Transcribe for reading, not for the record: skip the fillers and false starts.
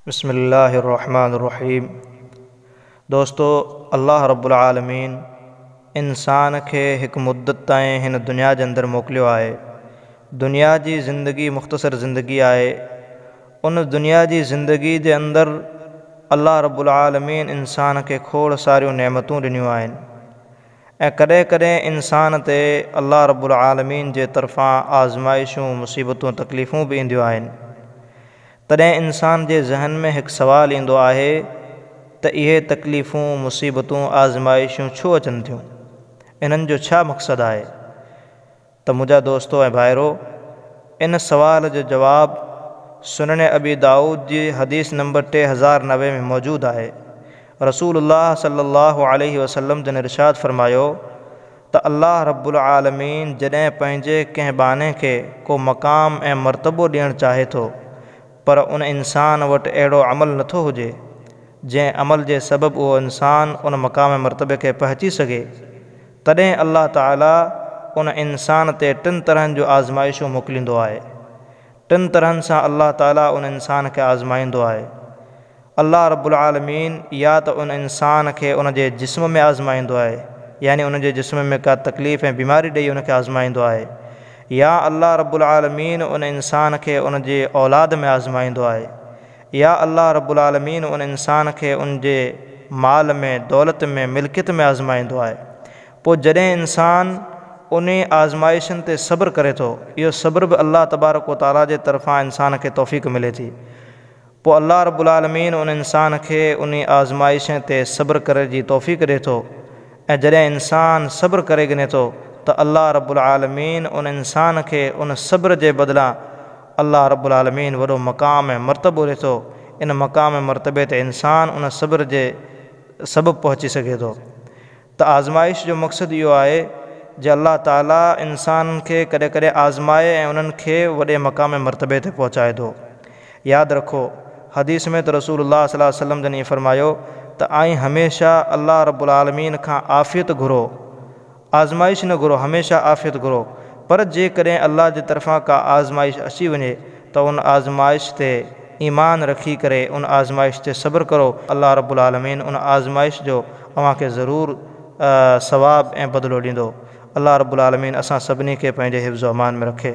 بسم الله الرحمن الرحيم دوستو الله رب العالمين انسان کي هڪ مدت تائين هن دنيا جي اندر موڪليو آهي. دنيا جي زندگي مختصر زندگي آهي. ان دنيا جي زندگي جي اندر الله رب العالمين انسان کي کوڙ ساريون نعمتون ڏنيون آهن ۽ ڪڏهن ڪڏهن انسان تي الله رب العالمين جي طرفان آزمائشون مصيبتون تڪليفون به اينديون آهن. تڏهن انسان جي ذهن ۾ هڪ سوال ايندو آهي ته اهي تڪليفون، مصيبتون، آزمائشون ڇو اچن ٿيون؟ انهن جو ڇا مقصد آهي؟ ته منهنجا دوستو ۽ ڀائرو! ان سوال جو جواب سنن ابي دائود جي حديث نمبر 3090 ۾ موجود آهي. رسول الله صلي الله عليه وسلم جن ارشاد فرمايو ته الله رب العالمين جڏهن پنهنجي ڪنهن ٻانهي کي ڪو مقام ۽ مرتبو ڏيڻ چاهي ٿو پر ان انسان وٽ اهڙو عمل نٿو هجي جنهن عمل جي سبب اهو انسان ان مقام ۽ مرتبي کي پهچي سگهي تڏهن الله تعالي ان انسان تي ٽن طرحن جون آزمائشون موڪليندو آهي. ٽن طرحن سان الله تعالي ان انسان کي آزمائيندو آهي. الله رب العالمين يا ته ان انسان کي ان جي جسم ۾ آزمائيندو آهي يعني ان جي جسم ۾ ڪا تڪليف ۽ بيماري ڏئي ان کي آزمائيندو آهي يا الله رب العالمين ان انسان کي ان جي اولاد ۾ آزمائيندو آهي يا الله رب العالمين ان انسان کي ان جي مال ۾ دولت ۾ ملڪيت ۾ آزمائيندو آهي. پوء جڏهن انسان انهي آزمائشن تي صبر ڪري ٿو، اهو صبر به الله تبارڪ و تعاليٰ جي طرفان انسان کي توفيق ملي ٿي، پوء الله رب العالمين ان انسان کي انهي آزمائشن تي صبر ڪرڻ جي توفيق ڏي ٿو ۽ جڏهن انسان صبر ڪري گهني ٿو ته الله رب العالمين ان انسان کي ان صبر جي بدلان الله رب العالمين وڏو مقام ۽ مرتبو ڏي ٿو، ان مقام ۽ مرتبي تي انسان ان صبر جي سبب پهچي سگهي ٿو. ته آزمائش جو مقصد اهو آهي جي الله تعالي انسانن کي ڪڏهن ڪڏهن آزمائي ۽ انهن کي وڏي مقام ۽ مرتبي تي پهچائي ٿو. ياد رکو! حديث ۾ ته رسول الله صلي الله عليه وسلم جن ائين فرمايو ته آئين هميشه الله رب العالمين کان عافيت گهرو، آزمائش نه گهرو، هميشه عافيت گهرو، پر جيڪڏهن الله جي طرفان ڪا آزمائش اچي وڃي ته ان آزمائش تي ايمان رکي ڪري ان آزمائش تي صبر ڪرو، الله رب العالمين ان آزمائش جو اوهان کي ضرور ثواب ۽ بدلو ڏيندو. الله رب العالمين اسان سڀني کي پنهنجي حفظ و امان ۾ رکي.